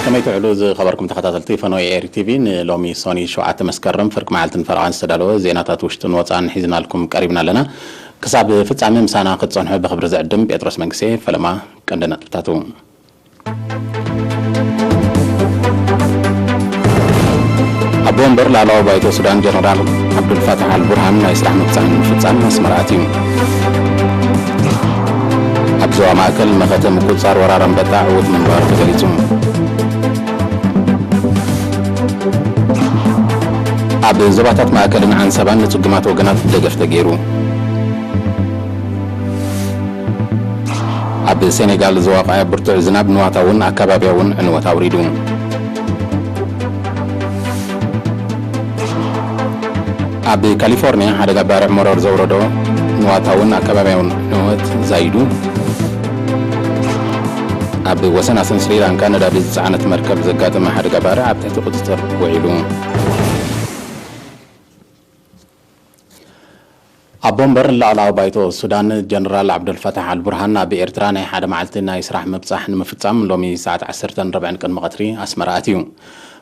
ከመይ ትውዕሉ ዝኸበርኩም ተኸታተልቲ ፈነወ ኤሪ ቲቪ? ንሎሚ ሶኒ ሸውዓተ መስከረም ፍርቂ መዓልትን ፈረቓን ዝተዳለወ ዜናታት ውሽጥን ወፃእን ሒዝናልኩም ቀሪብና ኣለና። ክሳብ ፍጻሜ ምሳና ክትጸንሑ ብኽብሪ ዝዕድም ጴጥሮስ መንግስቴ። ፈለማ ቀንዲ ነጥብታቱ። ኣቦ ወንበር ላዕለዋይ ባይቶ ሱዳን ጀነራል ዓብዱልፋታሕ ኣልቡርሃን ናይ ስራሕ ምብጻሕ ንምፍጻም ኣስመራ ኣትዩ። ኣብ ዞባ ማእከል መኸተ ምቁጽጻር ወራር ኣንበጣ ዕዉት ምንባሩ ተገሊጹ። ኣብ ዞባታት ማእከልን ዓንሰባን ንጽጉማት ወገናት ደገፍ ተገይሩ። ኣብ ሴኔጋል ዝወቐዐ ብርቱዕ ዝናብ ንዋታውን ኣከባቢያውን ዕንወት ኣውሪዱ። ኣብ ካሊፎርኒያ ሓደጋ ባርዕ መሮር ዘውረዶ ንዋታውን ኣከባቢያውን ዕንወት ዛይዱ። ኣብ ወሰናስን ስሪላንካ ነዳዲ ዝጸዓነት መርከብ ዘጋጠመ ሓደጋ ባርዕ ኣብ ትሕቲ ቁጽጽር ውዒሉ። ኣቦ ወንበር ላዕለዋይ ባይቶ ሱዳን ጀነራል ዓብደልፈታሕ ኣልቡርሃን ኣብ ኤርትራ ናይ ሓደ መዓልቲ ናይ ስራሕ ምብጻሕ ንምፍጻም ሎሚ ሰዓት ዓሰርተን ርብዕን ቅድሚ ቀትሪ ኣስመራ ኣትዩ።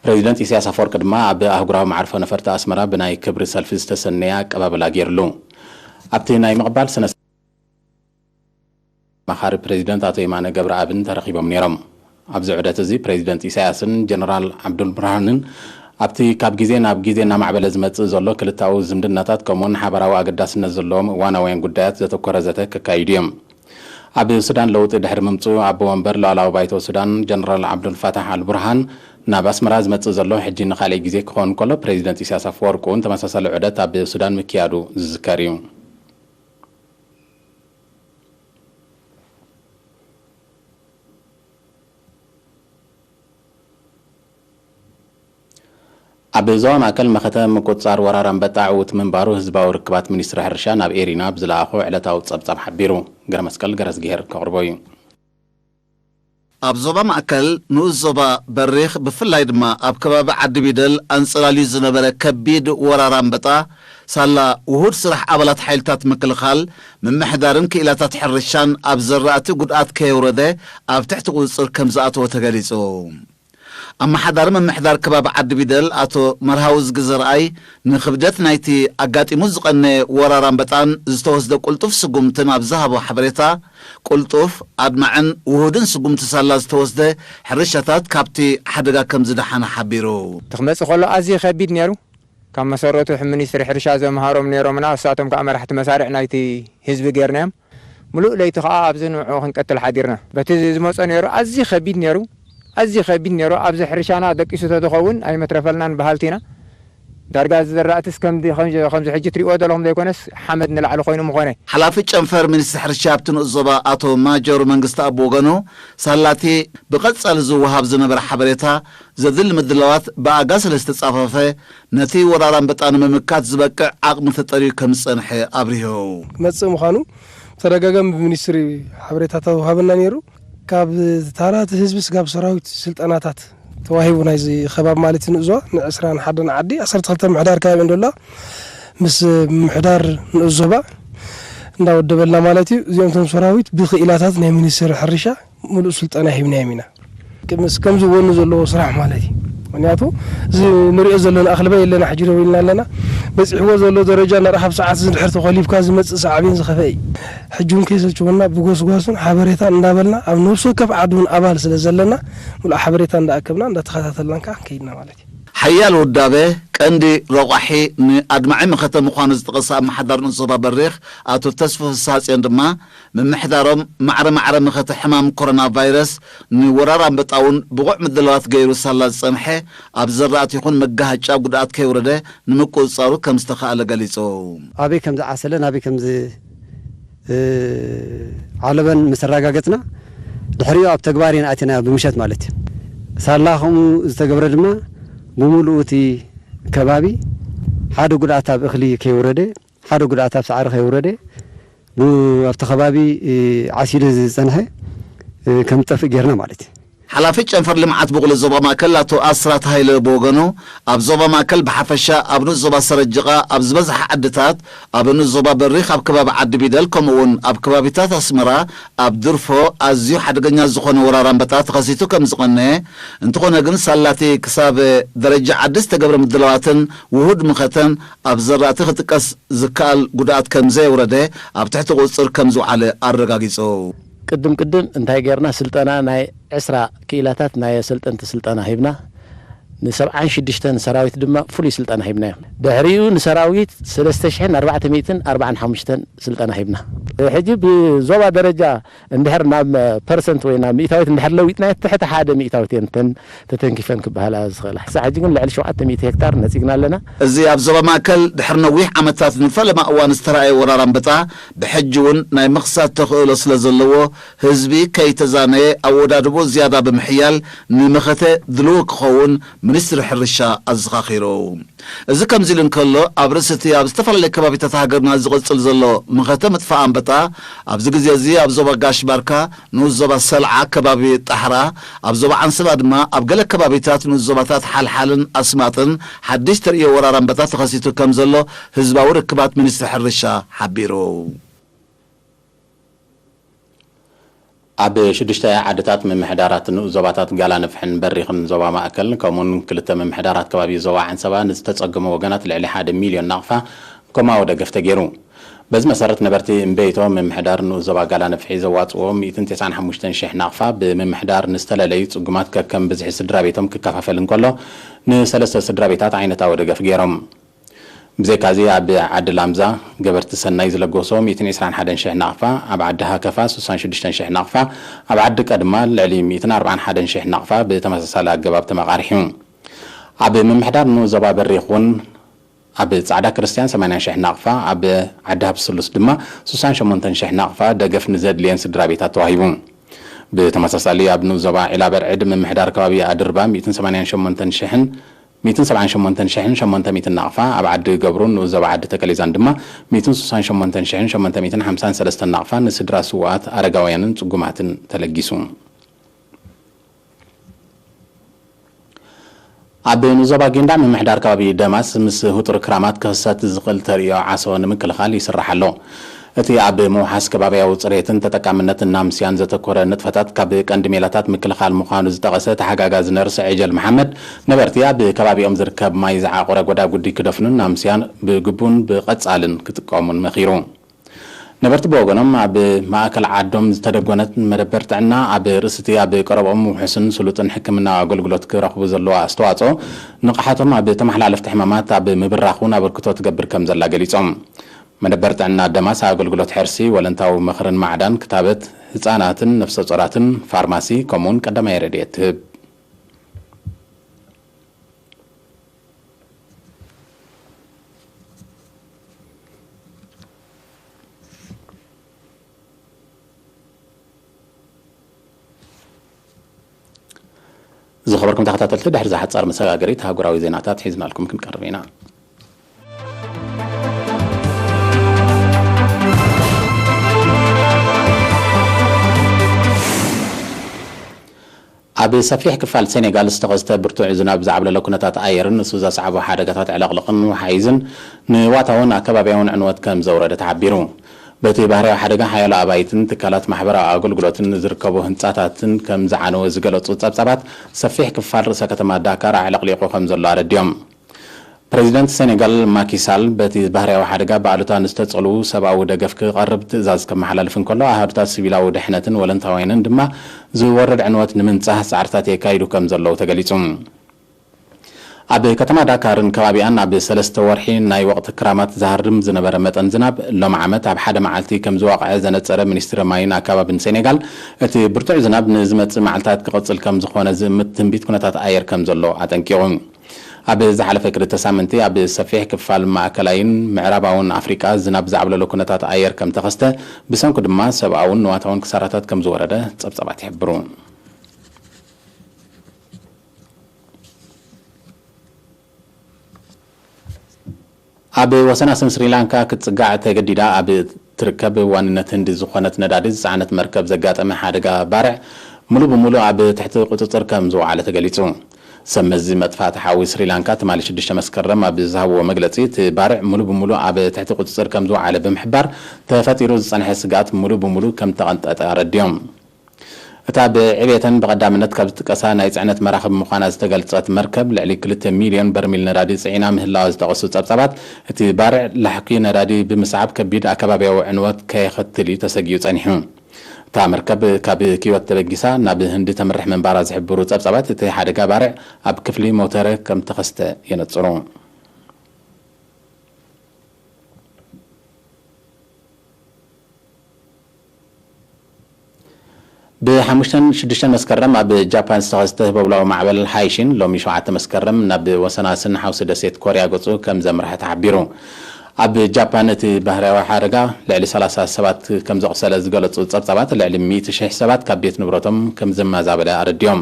ፕሬዚደንት ኢሳያስ ኣፈወርቂ ድማ ኣብ ኣህጉራዊ መዓርፎ ነፈርቲ ኣስመራ ብናይ ክብሪ ሰልፊ ዝተሰነየ ኣቀባበላ ገይርሉ። ኣብቲ ናይ ምቕባል ስነ ኣማኻሪ ፕሬዚደንት ኣቶ የማነ ገብረኣብን ተረኺቦም ነይሮም። ኣብዚ ዑደት እዚ ፕሬዚደንት ኢሳያስን ጀነራል ዓብዱል ብርሃንን ኣብቲ ካብ ግዜ ናብ ግዜ እናማዕበለ ዝመጽእ ዘሎ ክልተኣዊ ዝምድናታት ከምኡውን ሓበራዊ ኣገዳስነት ዘለዎም እዋናውያን ጉዳያት ዘተኮረ ዘተ ከካይዱ እዮም። ኣብ ሱዳን ለውጢ ድሕሪ ምምጽኡ ኣቦ ወንበር ሉዓላዊ ባይቶ ሱዳን ጀነራል ዓብዱል ፋታሕ ኣል ቡርሃን ናብ ኣስመራ ዝመጽእ ዘሎ ሕጂ ንኻልኣይ ግዜ ክኸውን ከሎ ፕሬዚደንት ኢሳያስ ኣፈወርቂ እውን ተመሳሳሊ ዑደት ኣብ ሱዳን ምክያዱ ዝዝከር እዩ። ኣብ ዞባ ማእከል መኸተ ምቁጽጻር ወራር ኣንበጣ ዕዉት ምንባሩ ህዝባዊ ርክባት ሚኒስትሪ ሕርሻ ናብ ኤሪና ብዝለኣኾ ዕለታዊ ጸብጻብ ሓቢሩ። ገረመስቀል ገረዝግሄር ከቕርቦ እዩ። ኣብ ዞባ ማእከል ንኡስ ዞባ በሪኽ ብፍላይ ድማ ኣብ ከባቢ ዓዲ ቢደል ኣንጸላልዩ ዝነበረ ከቢድ ወራር ኣንበጣ ሳላ ውሁድ ስራሕ ኣባላት ሓይልታት ምክልኻል ምምሕዳርን ክኢላታት ሕርሻን ኣብ ዘራእቲ ጉድኣት ከየውረደ ኣብ ትሕቲ ቁጽጽር ከም ዝኣተወ ተገሊጹ። ኣመሓዳሪ ምምሕዳር ከባቢ ዓዲ ቢደል ኣቶ መርሃዊ ዝግዘ ረኣይ ንክብደት ናይቲ ኣጋጢሙ ዝቐነየ ወራር ኣንበጣን ዝተወስደ ቁልጡፍ ስጉምትን ኣብ ዝሃቦ ሓበሬታ ቁልጡፍ ኣድማዕን ውሁድን ስጉምቲ ሳላ ዝተወስደ ሕርሻታት ካብቲ ሓደጋ ከም ዝደሓነ ሓቢሩ። እቲ ክመጽእ ከሎ ኣዝዩ ከቢድ ነይሩ። ካብ መሰረቱ ሕ- ሚኒስትሪ ሕርሻ ዘምሃሮም ነይሮምና፣ እሳቶም ከዓ መራሕቲ መሳርዕ ናይቲ ህዝቢ ጌርናዮም። ምሉእ ለይቲ ከዓ ኣብዚ ንዕኡ ክንቀትል ሓዲርና። በቲ ዝመጾ ነይሩ ኣዝዩ ከቢድ ነይሩ፣ ኣዝዩ ከቢድ ነይሩ። ኣብዚ ሕርሻና ደቂሱ ተዝኸውን ኣይመትረፈልናን በሃልቲ ኢና። ዳርጋ እዚ ዘራእትስ ከምዚ፣ ከምዚ፣ ከምዚ ሕጂ ትሪእዎ ዘለኹም ዘይኮነስ ሓመድ ንላዕሊ ኮይኑ ምኾነ። ሓላፊ ጨንፈር ሚኒስትሪ ሕርሻ ኣብቲ ንኡስ ዞባ ኣቶ ማጆር መንግስቲ ኣብ ወገኑ ሳላቲ ብቐጻሊ ዝወሃብ ዝነበረ ሓበሬታ ዘድሊ ምድላዋት ብኣጋ ስለ ዝተጻፈፈ፣ ነቲ ወራር ኣንበጣ ንምምካት ዝበቅዕ ዓቕሚ ተጠርዩ ከም ዝጸንሐ ኣብሪሁ። ክመጽእ ምዃኑ ብተደጋጋሚ ብሚኒስትሪ ሓበሬታ ተዋህበና ነይሩ። ካብ ታራ እቲ ህዝቢ ስጋብ ሰራዊት ስልጠናታት ተዋሂቡ ናይዚ ከባቢ ማለት እዩ። ንእዞ ንዕስራን ሓደን ዓዲ ዓሰርተ ክልተ ምሕዳር ከባቢ እንደላ ምስ ምሕዳር ንኡስ ዞባ እንዳወደበልና ማለት እዩ። እዚኦም እቶም ሰራዊት ብክኢላታት ናይ ሚኒስትሪ ሕርሻ ሙሉእ ስልጠና ሂብናዮም ኢና። ምስ ከምዚ ወኑ ዘለዎ ስራሕ ማለት እዩ። ምክንያቱ እዚ ንሪኦ ዘለና ኣኽልባ የለና፣ ሕጂ ደው ኢልና ኣለና። በፂሕዎ ዘሎ ደረጃ ንረኻብ ሰዓት እዚ ድሕር ተኾሊፍካ ዝመፅእ ሳዕቤን ዝኸፈ እዩ። ሕጂ እውን ከይሰልችወና ብጎስጓስን ሓበሬታን እንዳበልና ኣብ ነብሲ ወከፍ ዓዲ እውን ኣባል ስለ ዘለና ሙሉእ ሓበሬታ እንዳኣከብና እንዳተኸታተልናን ከዓ ከይድና ማለት እዩ። ሓያል ውዳበ ቀንዲ ረቋሒ ንኣድማዒ መኸተ ምዃኑ ዝጠቐሰ ኣመሓዳሪ ንኡስ ዞባ በሪኽ ኣቶ ተስፉ ፍስሃጽዮን ድማ ምምሕዳሮም ማዕረ ማዕረ መኸተ ሕማም ኮሮና ቫይረስ ንወራር ኣንበጣ እውን ብቑዕ ምድላዋት ገይሩ ሳላ ዝጸንሐ ኣብ ዘራእቲ ይኹን መጋሃጫ ጉድኣት ከይወረደ ንምቁጽጻሩ ከም ዝተኻእለ ገሊጹ። ኣበይ ከም ዝዓሰለ ናበይ ከም ዝ- እ፣ ዓለበን ምስ ኣረጋገጽና ድሕሪኡ ኣብ ተግባር ኢና ኣቲና ብምሸት ማለት እዩ። ሳላ ከምኡ ዝተገብረ ድማ ብምሉኡ እቲ ከባቢ ሓደ ጉድኣት ኣብ እኽሊ ከይወረደ፣ ሓደ ጉድኣት ኣብ ሳዕሪ ከይወረደ ብ-፣ ኣብቲ ከባቢ፣ እ፣ ዓሲሉ ዝጸንሐ፣ እ፣ ከም ዝጠፍእ ጌርና ማለት እዩ። ሓላፊ ጨንፈር ልምዓት ብቑሊ ዞባ ማእከል ኣቶ ኣስራት ሃይለ ብወገኑ፣ ኣብ ዞባ ማእከል ብሓፈሻ፣ ኣብ ንኡስ ዞባ ሰረጅቓ ኣብ ዝበዝሓ ዓድታት፣ ኣብ ንኡስ ዞባ በሪኽ ኣብ ከባቢ ዓዲ ቢደል፣ ከምኡ እውን ኣብ ከባቢታት ኣስመራ ኣብ ድርፎ ኣዝዩ ሓደገኛ ዝኾነ ወራር ኣንበጣ ተኸሲቱ ከም ዝቐነየ፣ እንተኾነ ግን ሳላቲ ክሳብ ደረጃ ዓዲ ዝተገብረ ምድላዋትን ውሁድ ምኸተን ኣብ ዘራእቲ ክጥቀስ ዝከኣል ጉድኣት ከም ዘየውረደ፣ ኣብ ትሕቲ ቁጽጽር ከም ዝውዓለ ኣረጋጊጹ። ቅድም ቅድም እንታይ ጌርና? ስልጠና ናይ ዕስራ ክኢላታት ናይ ኣሰልጠንቲ ስልጠና ሂብና። ንሰብዓን ሽዱሽተን ሰራዊት ድማ ፍሉይ ስልጠና ሂብናዮም። ድሕሪኡ ንሰራዊት ሰለስተ ሽሕን ኣርባዕተ ሚእትን ኣርባዓን ሓሙሽተን ስልጠና ሂብና። ሕጂ ብዞባ ደረጃ እንድሕር ናብ ፐርሰንት ወይ ናብ ሚእታዊት እንድሕር ለዊጥናዮ፣ ትሕቲ ሓደ ሚእታዊት እየን እተን ተተንኪፈን ክበሃላ ዝኽእላ። ክሳዕ ሕጂ ግን ልዕሊ ሸውዓተ ሚእቲ ሄክታር ነጺግና ኣለና። እዚ ኣብ ዞባ ማእከል ድሕሪ ነዊሕ ዓመታት ንፈለማ እዋን ዝተራእየ ወራር ኣንበጣ፣ ብሕጂ እውን ናይ ምኽሳት ተኽእሎ ስለ ዘለዎ፣ ህዝቢ ከይተዛነየ ኣወዳድቦ ዝያዳ ብምሕያል፣ ንመኸተ ድልው ክኸውን ሚኒስትሪ ሕርሻ ኣዘኻኺሩ። እዚ ከምዚ ኢሉ እንከሎ፣ ኣብ ርእሲ እቲ ኣብ ዝተፈላለዩ ከባቢታት ሃገርና ዝቕጽል ዘሎ መኸተ ምጥፋእ ኣንበጣ፣ ኣብዚ ግዜ እዚ ኣብ ዞባ ጋሽ ባርካ፣ ንኡስ ዞባ ሰልዓ፣ ከባቢ ጣሕራ፣ ኣብ ዞባ ዓንሰባ ድማ ኣብ ገለ ከባቢታት ንኡስ ዞባታት ሓልሓልን ኣስማጥን ሓድሽ ተርእዮ ወራር ኣንበጣ ተኸሲቱ ከም ዘሎ ህዝባዊ ርክባት ሚኒስትሪ ሕርሻ ሓቢሩ። ኣብ ሽዱሽተ ዓድታት ምምሕዳራት ንኡስ ዞባታት ጋላ ነፍሕን በሪኽን ዞባ ማእከል፣ ከምኡውን ክልተ ምምሕዳራት ከባቢ ዞባ ዓንሰባ ንዝተጸገሙ ወገናት ልዕሊ ሓደ ሚልዮን ናቕፋ ኮማዊ ደገፍ ተገይሩ። በዚ መሰረት ነበርቲ እምበይቶ ምምሕዳር ንኡስ ዞባ ጋላ ነፍሒ ዘዋጽዎ ሚእትን ተስዓን ሓሙሽተን ሽሕ ናቕፋ ብምምሕዳር ንዝተለለዩ ጽጉማት ከከም ብዝሒ ስድራ ቤቶም ክከፋፈል እንከሎ፣ ንሰለስተ ስድራ ቤታት ዓይነታዊ ደገፍ ገይሮም። ብዘይካዚ ኣብ ዓዲ ላምዛ ገበርቲ ሰናይ ዝለገሶ ሚእትን ዕስራን ሓደን ሽሕ ናቕፋ፣ ኣብ ዓዲ ሃከፋ ስሳን ሽዱሽተን ሽሕ ናቕፋ፣ ኣብ ዓዲ ቀድማ ልዕሊ ሚእትን ኣርባዓን ሓደን ሽሕ ናቕፋ ብተመሳሳሊ ኣገባብ ተመቓሪሑ። ኣብ ምምሕዳር ንኡስ ዞባ በሪኽ እውን ኣብ ጻዕዳ ክርስቲያን ሰማንያን ሽሕ ናቕፋ፣ ኣብ ዓዲ ሃብቲ ስሉስ ድማ ስሳን ሸሞንተን ሽሕ ናቕፋ ደገፍ ንዘድልየን ስድራ ቤታት ተዋሂቡ። ብተመሳሳሊ ኣብ ንኡስ ዞባ ዒላ በርዕድ ምምሕዳር ከባቢ ኣድርባ ሚእትን ሰማንያን ሸሞንተን ሽሕን ሚእትን ሰብዓን ሸሞንተን ሽሕን ሸሞንተ ሚእትን ናቕፋ፣ ኣብ ዓዲ ገብሩን ንኡስ ዞባ ዓዲ ተከሌዛን ድማ ሚእትን ስሳን ሸሞንተን ሽሕን ሸሞንተ ሚእትን ሓምሳን ሰለስተን ናቕፋ ንስድራ ስዉኣት ኣረጋውያንን ጽጉማትን ተለጊሱ። ኣብ ንኡስ ዞባ ጊንዳዕ ምምሕዳር ከባቢ ደማስ ምስ ህጡር ክራማት ክኽሰት ዝኽእል ተርእዮ ዓሶ ንምክልኻል ይስራሕ ኣሎ። እቲ ኣብ ምውሓስ ከባብያዊ ጽሬትን ተጠቃምነትን ናምስያን ዘተኮረ ንጥፈታት ካብ ቀንዲ ሜላታት ምክልኻል ምዃኑ ዝጠቐሰ ተሓጋጋዚ ነርስ ዒጀል መሓመድ፣ ነበርቲ ኣብ ከባቢኦም ዝርከብ ማይ ዝዓቖረ ጎዳጉዲ ክደፍኑን ናምስያን ብግቡን ብቐጻልን ክጥቀሙን መኺሩ። ነበርቲ ብወገኖም ኣብ ማእከል ዓዶም ዝተደጎነት መደበር ጥዕና ኣብ ርእሲ እቲ ኣብ ቀረብኦም ውሑስን ስሉጥን ሕክምናዊ ኣገልግሎት ክረኽቡ ዘለዎ ኣስተዋጽኦ ንቕሓቶም ኣብ ተመሓላለፍቲ ሕማማት ኣብ ምብራኽ እውን ኣበርክቶ ትገብር ከም ዘላ ገሊጾም። መደበር ጥዕና ደማስ ኣገልግሎት ሕርሲ፣ ወለንታዊ ምኽርን ማዕዳን፣ ክታበት ህጻናትን ነፍሰ ጾራትን፣ ፋርማሲ፣ ከምኡውን ቀዳማይ ረድኤት ትህብ። ዝኸበርኩም ተኸታተልቲ፣ ድሕሪ እዛ ሓጻር መሰጋገሪት፣ ኣህጉራዊ ዜናታት ሒዝናልኩም ክንቀርብ ኢና። ኣብ ሰፊሕ ክፋል ሴኔጋል ዝተኸስተ ብርቱዕ ዝናብ ዝዓብለሎ ኩነታት ኣየርን ንሱ ዘስዓቦ ሓደጋታት ዕለቕልቕን ወሓይዝን ንዋታውን ኣከባብያውን ዕንወት ከም ዘውረደ ተሓቢሩ። በቲ ባህርያዊ ሓደጋ፣ ሓያሎ ኣባይትን ትካላት ማሕበራዊ ኣገልግሎትን ዝርከቡ ህንጻታትን ከም ዝዓነወ ዝገለጹ ጸብጻባት፣ ሰፊሕ ክፋል ርእሰ ከተማ ዳካር ኣዕለቕሊቑ ከም ዘሎ ኣረዲኦም። ፕሬዚደንት ሴኔጋል ማኪ ሳል፣ በቲ ባህርያዊ ሓደጋ ብኣሉታ ንዝተጸልዉ ሰብኣዊ ደገፍ ክቐርብ ትእዛዝ ከመሓላልፍ እንከሎ፣ ኣሃዱታት ሲቪላዊ ድሕነትን ወለንታውያንን ድማ ዝወርድ ዕንወት ንምንጻህ ጻዕርታት የካይዱ ከም ዘለዉ ተገሊጹ። ኣብ ከተማ ዳካርን ከባቢኣን ኣብ ሰለስተ ወርሒ ናይ ወቕቲ ክራማት ዝሃርም ዝነበረ መጠን ዝናብ፣ ሎም ዓመት ኣብ ሓደ መዓልቲ ከም ዝወቕዐ ዘነጸረ ሚኒስትሪ ማይን ኣከባብን ሴኔጋል፣ እቲ ብርቱዕ ዝናብ ንዝመጽእ መዓልታት ክቕጽል ከም ዝኾነ ዝእምት ትንቢት ኩነታት ኣየር ከም ዘሎ ኣጠንቂቑ። ኣብ ዝሓለፈ ክልተ ሳምንቲ ኣብ ሰፊሕ ክፋል ማእከላይን ምዕራባውን ኣፍሪቃ ዝናብ ዝዓብለሎ ኩነታት ኣየር ከም ተኸስተ፣ ብሰንኩ ድማ ሰብኣውን ንዋታውን ክሳራታት ከም ዝወረደ ጸብጻባት ይሕብሩ። ኣብ ወሰናስን ስሪላንካ ክትጽጋዕ ተገዲዳ ኣብ ትርከብ ዋንነት ህንዲ ዝኾነት ነዳዲ ዝጸዓነት መርከብ ዘጋጠመ ሓደጋ ባርዕ ሙሉ ብሙሉ ኣብ ትሕቲ ቁጽጽር ከም ዝወዓለ ተገሊጹ። ሰብ መዚ መጥፋእቲ ሓዊ ስሪላንካ ትማሊ ሽዱሽተ መስከረም ኣብ ዝሃብዎ መግለጺ፣ እቲ ባርዕ ሙሉ ብሙሉ ኣብ ትሕቲ ቁጽጽር ከም ዝወዓለ ብምሕባር፣ ተፈጢሩ ዝጸንሐ ስግኣት ሙሉ ብሙሉ ከም ተቐንጠጠ ኣረዲኦም። እታ ብዕብየተን ብቐዳምነት ካብ ዝጥቀሳ ናይ ጽዕነት መራኽብ ምዃና ዝተገልጸት መርከብ፣ ልዕሊ ክልተ ሚልዮን በርሚል ነዳዲ ጽዒና ምህላዋ ዝጠቐሱ ጸብጻባት፣ እቲ ባርዕ ላሕኲ ነዳዲ ብምስዓብ ከቢድ ኣከባብያዊ ዕንወት ከየኸትል እዩ ተሰጊኡ ጸኒሑ። እታ መርከብ ካብ ኪዮት ተበጊሳ ናብ ህንዲ ተምርሕ ምንባራ ዝሕብሩ ጸብጻባት፣ እቲ ሓደጋ ባርዕ ኣብ ክፍሊ ሞተረ ከም ተኸስተ የነጽሩ። ብሓሙሽተን ሽዱሽተን መስከረም ኣብ ጃፓን ዝተኸስተ ህቦብላዊ ማዕበል ሃይሺን፣ ሎሚ ሸውዓተ መስከረም ናብ ወሰናስን ሓውሲ ደሴት ኮርያ ገጹ ከም ዘምርሐ ተሓቢሩ። ኣብ ጃፓን እቲ ባህርያዊ ሓደጋ ልዕሊ ሰላሳ ሰባት ከም ዘቑሰለ ዝገለጹ ጸብጻባት፣ ልዕሊ ሚእቲ ሽሕ ሰባት ካብ ቤት ንብረቶም ከም ዘመዛበለ ኣረዲኦም።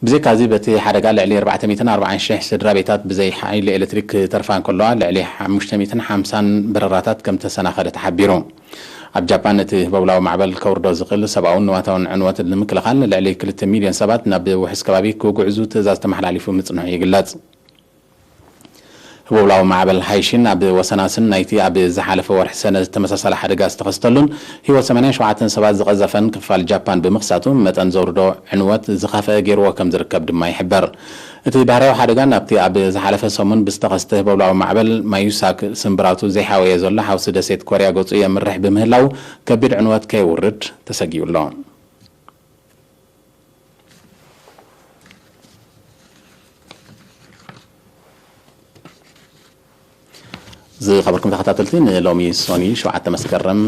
ብዘይካዚ፣ በቲ ሓደጋ ልዕሊ ኣርባዕተ ሚእትን ኣርባዓን ሽሕ ስድራ ቤታት ብዘይ ሓይሊ ኤሌክትሪክ ክተርፋ እንከለዋ፣ ልዕሊ ሓሙሽተ ሚእትን ሓምሳን በረራታት ከም ተሰናኸለ ተሓቢሩ። ኣብ ጃፓን እቲ ህቦብላዊ ማዕበል ከውርዶ ዝኽእል ሰብኣውን ንዋታውን ዕንወት ንምክልኻል፣ ልዕሊ ክልተ ሚልዮን ሰባት ናብ ውሑስ ከባቢ ክጉዕዙ ትእዛዝ ተመሓላሊፉ ምጽንሑ ይግለጽ። ህቦብላዊ ማዕበል ሃይሺን ኣብ ወሰናስን ናይቲ ኣብ ዝሓለፈ ወርሒ ሰነ ዝተመሳሳለ ሓደጋ ዝተኸስተሉን ህይወት ሰማንያን ሸውዓተን ሰባት ዝቐዘፈን ክፋል ጃፓን ብምኽሳቱ፣ መጠን ዘውርዶ ዕንወት ዝኸፍአ ገይርዎ ከም ዝርከብ ድማ ይሕበር። እቲ ባህርያዊ ሓደጋ ናብቲ ኣብ ዝሓለፈ ሰሙን ብዝተኸስተ ህቦብላዊ ማዕበል ማዩሳክ ስምብራቱ ዘይሓወየ ዘሎ ሓውሲ ደሴት ኮርያ ገጹ የምርሕ ብምህላው፣ ከቢድ ዕንወት ከየውርድ ተሰጊኡ ኣሎ። ዝኸበርኩም ተኸታተልቲ፣ ንሎሚ ሶኒ ሸውዓተ መስከረም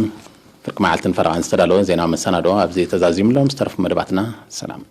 ፍርቂ መዓልትን ፈረቓን ዝተዳለወ ዜና መሰናዶ ኣብዚ ተዛዚሙ ኣሎ። ምስ ተረፉ መደባትና ሰላም።